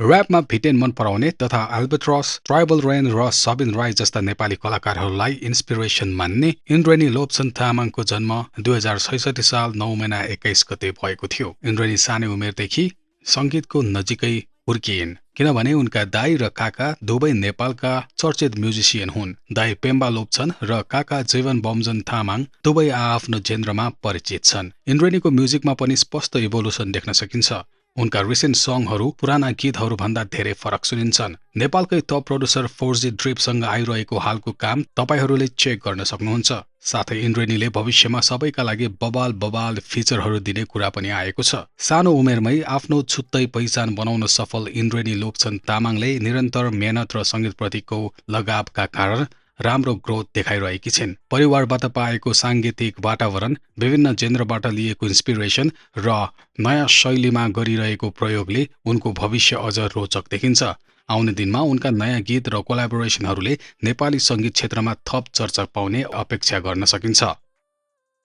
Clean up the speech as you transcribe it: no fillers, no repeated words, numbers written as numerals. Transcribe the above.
ऱ्यापमा भिटेन मन पराउने तथा अल्बेट्रस, ट्राइबल रेन र सबिन राई जस्ता नेपाली कलाकारहरूलाई इन्स्पिरेसन मान्ने इन्द्रेणी लोप्सन तामाङको जन्म 2066 साल 9 महिना 21 गते भएको थियो। इन्द्रेणी सानै उमेरदेखि संगीतको नजिकै हुर्किइन् किनभने उनका दाई र काका दुवै नेपालका चर्चित म्युजिसियन हुन्। दाई पेम्बा लोप्छन् र काका जीवन बमजन तामाङ दुवै आआफ्नो जेनरमा परिचित छन्। इन्द्रेणीको म्युजिकमा पनि स्पष्ट इभोल्युसन देख्न सकिन्छ। उनका रिसेन्ट सङहरू पुराना गीतहरू भन्दा धेरै फरक सुनिन्छन्। नेपालकै टप प्रोड्युसर 4G ड्रिपसँग आइरहेको हालको काम तपाईहरूले चेक गर्न सक्नुहुन्छ। साथै इन्द्रेणीले भविष्यमा सबैका लागि बबाल फिचरहरू दिने कुरा पनि आएको छ। सानो उमेरमै आफ्नो छुट्टै पहिचान बनाउन सफल इन्द्रेणी लोप्छन् तामाङले निरन्तर मेहनत र संगीतप्रतिको लगावका कारण राम्रो ग्रोथ देखाइरहेकी छिन्। परिवारबाट पाएको सांगीतिक वातावरण, विभिन्न जेनरबाट लिएको इन्स्पिरेसन र नयाँ शैलीमा गरिरहेको प्रयोगले उनको भविष्य अझ रोचक देखिन्छ। आउने दिनमा उनका नयाँ गीत र कोलाबोरेसनहरूले नेपाली संगीत क्षेत्रमा थप चर्चा पाउने अपेक्षा गर्न सकिन्छ।